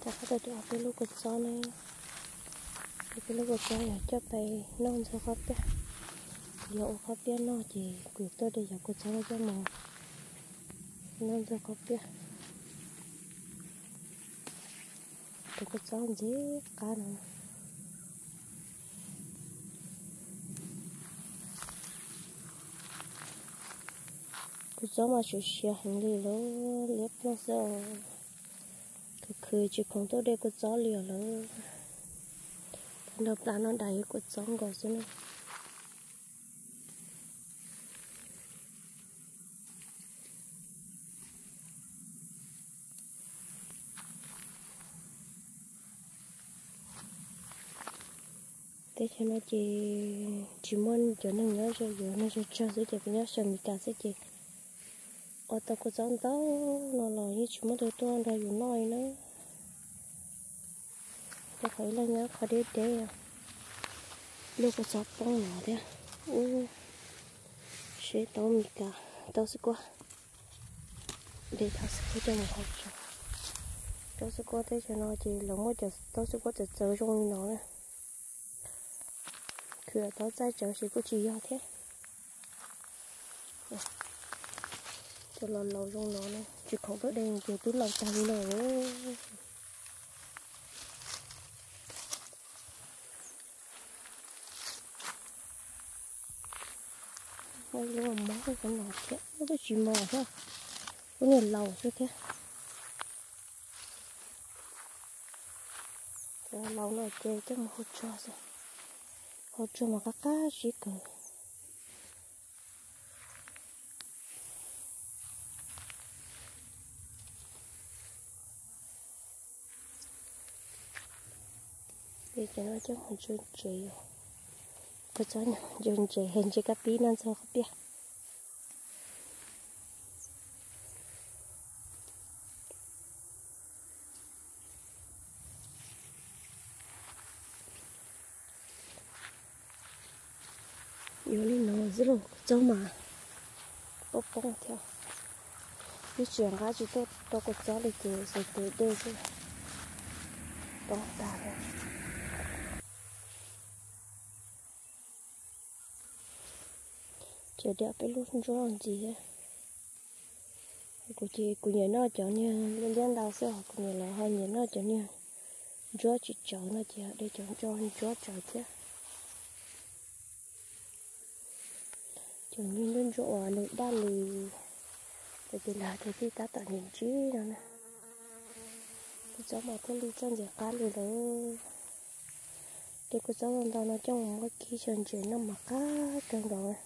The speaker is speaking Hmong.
Rov qab tuaj de ob peb lub kua txob ne. Ob peb lub kua txob yog coj pais noj ntxuag qhob piaj. Yog ua qhob piaj noj ces kuv tuaj de cov kua txob no coj mus noj ntxuag qhob piaj. Tus kua txob ntxim qab no. Kua txob mas siav siav heev li lawm, liab ploog xwb. Khwv khwv tsis khoom tuaj de kua txob li os lawm. Nrog plab no dais kua txob nkaus xwb na. Teb chaws no ces tsis muaj cov neeg nyob ze, yus neeg tsawg tsawg xwb ces peb nyob xyaw Meskas xwb ces ua tau kua txob ntau no los yeej tsis muaj tus tuaj nrog yus noj li na. Rau qhov ib leeg nyob qhov deb deb, lub kua txob poob no thiab. Ub, seb tau Meskas, tau xwb kuab, de tau xwb kuab coj mus hau tso. Tau xwb kuab teb chaws no ces lawv muab cov tau xwb kuab txawv txawv zoo li no na. Khwv tau txaij tsawv ces kuj tsis yog thiab. Cov laus laus zoo no na, tsis khoom tuaj de ces twb laus tag li no lawm. Muaj ib lub mos mos thiab, lub twb tsis mos thiab, lub niag laus xwb thiab. Cov laus no ces coj mus hau tsuag xwb, hau tsuag mas qab qab zib kawg. Cov no coj mus ntse ntse, kua txob ntse ntse, ntse kab pib noj ntxuag qhob piaj. Yuav li no xwb los kua txob mas poob poob thiab. Ib tsis nqa tsis tuaj rau kua txob li ces xav tes dej xwb, poob tag li. Ces de peb lub ntsuab ntxiv thiab. Kuv ces kuv nyiam noj cov niag liab liab ntau xwb os, kuv niam lawv ho nyiam noj cov niag ntsuab tsis tsawv no ces de cov ntsuab tsawv thiab. Cov niag ntsuab ntsuab uas nws daj li, ces tus lawv ces thiaj tab tom ntsib ntsib no na. Kua txob mas thiaj li txawj ntxim qab li lawm. De kua txob ntau ntau no coj mus muab kib xyaw ntses noj mas qab kawg nkaus.